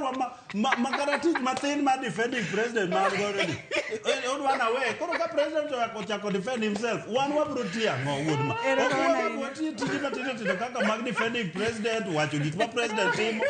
Odwa ma kata tich mathin mar defending president mar godo ni. Odwa na we. Koro ka president ochako defend himself, wan wabiro tiyo ang'o wuod ma? Ok Erokamano ahinya. wati tije matindo tindo kaka mag defending president, wacho gik ma president timo.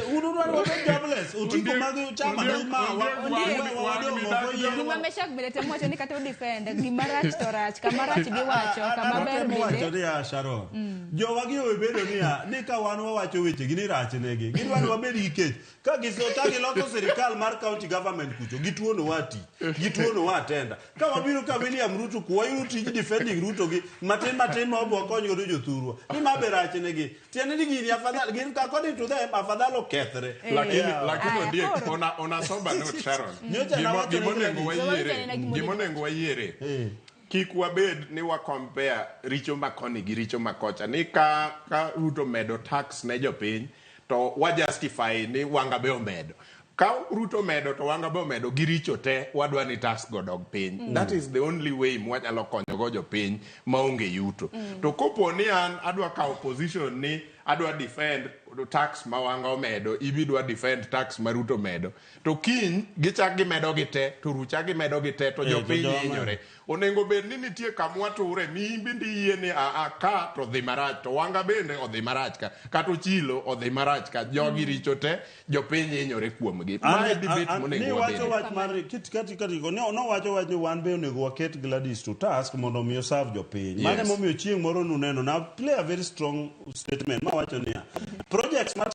Un udwaro wabed jobless. Otiko mag chama Ondiek- nomawa. Ondiek, Wewa wadong' oko Gima yiewa. Meshak bende temo wacho ni kata udefend gima rach to rach, kama rach giwacho, kama ber Atemo wacho bende. niya Sharon, jowagi owe bedo niya ni ka wan wawacho wechegi ni rach negi, gidwa ni wabed gi kech. Ka giloso sirikal mar county government kucho, gituonowa tich, gituonowa tenda. Ka wabiro ka William Ruto ku wayudo tij defending Ruto gi matin matin ma wabiro wakony godo jothurwa. Ni ma be rach negi. Tiende ni gini afadhal, gin according to them, afadhal okethre. Lakini Yeah. lakini Aya, Ondiek, koro. on a sober note, Sharon. Nyocha nawacho ne Gimonego Gladys. wayiere, Wawacho ne gima gimonego wayiere. Eh. Kik wabed ni wa compare richo ma koni gi richo ma kocha. Ni ka Ruto medo tax ne jopiny, to wa justify ni Wanga be omedo. Ka Ruto omedo to Wanga be omedo gi richo te, wadwa ni tax go dog piny. That is the only way mwanyalo konyogo jopiny maonge yuto. To kopo ni an adwa kawo position ni adwa defend tax ma Wanga omedo, ibi dwa defend tax ma Ruto omedo. To kiny gichak gimedo gi te, to rucha gimedo gi te, to Eh, to jopiny joma- hinyore. Onego bed ni nitie kamwature mi in bende iyie ni aa ka to dhi marach to Wanga bende odhi marach ka kata Ochilo odhi marach ka jogi richo te jopiny hinyore kuomgi. Mae debate monego ni wacho wabede. wach mar kit kati kati ko nowacho wach ni wan be onego waket Gladys to task mondo mi oserve jopiny. Mano Yes. emomiyo chieng' moro nuneno na play a very strong statement mawacho niya projects matimo